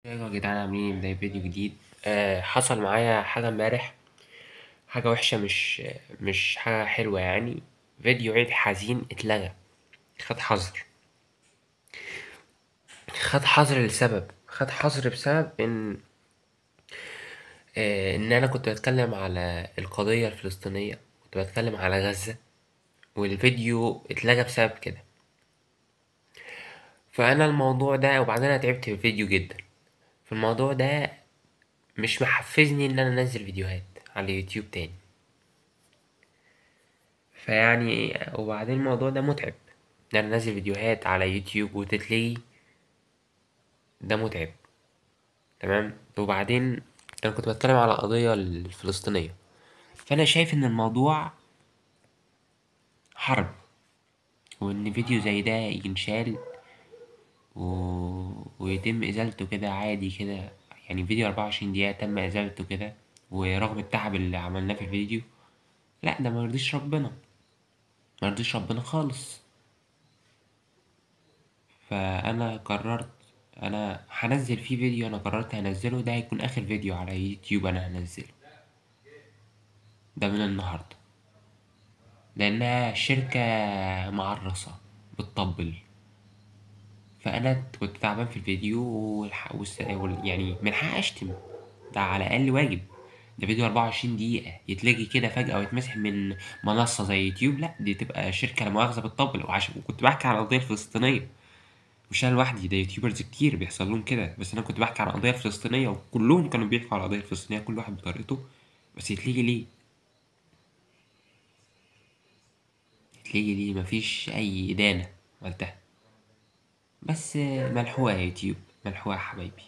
ازيكم يا جدعان؟ عاملين ايه؟ ده فيديو جديد. حصل معايا حاجة امبارح، حاجة وحشة، مش حاجة حلوة يعني. فيديو عيد حزين اتلغى، خد حظر، خد حظر لسبب، خد حظر بسبب ان انا كنت بتكلم على القضية الفلسطينية، كنت بتكلم على غزة، والفيديو اتلغى بسبب كده. فانا الموضوع ده، وبعدين انا تعبت في الفيديو جدا، فالموضوع ده مش محفزني ان انا انزل فيديوهات على اليوتيوب تاني. فيعني وبعدين الموضوع ده متعب، ان انا انزل فيديوهات على يوتيوب وتتلغي، ده متعب. تمام. وبعدين انا كنت بتكلم على القضية الفلسطينية، فانا شايف ان الموضوع حرب، وان فيديو زي ده ينشال ويتم ازالته كده عادي كده، يعني فيديو 24 دقيقة تم ازالته كده، ورغم التعب اللي عملناه في الفيديو، لا ده ما يرضيش ربنا، ما يرضيش ربنا خالص. فانا قررت انا هنزل فيه فيديو، انا قررت هنزله، ده هيكون اخر فيديو على يوتيوب انا هنزله ده من النهارده، لانها شركة معرصة بتطبل. فانا كنت تعبان في الفيديو يعني من حقي اشتم، ده على الاقل واجب. ده فيديو 24 دقيقة يتلغي كده فجأة ويتمسح من منصة زي يوتيوب، لا دي تبقى شركة لا مؤاخذة بتطبل. وكنت بحكي على القضية الفلسطينية، مش أنا لوحدي، ده YouTubers كتير بيحصل لهم كده، بس أنا كنت بحكي على القضية الفلسطينية وكلهم كانوا بيحكوا على القضية الفلسطينية، كل واحد بطريقته. بس يتلغي ليه؟ يتلغي ليه؟ مفيش أي إدانة عملتها، بس ملحوقة يا يوتيوب، ملحوقة يا حبايبي.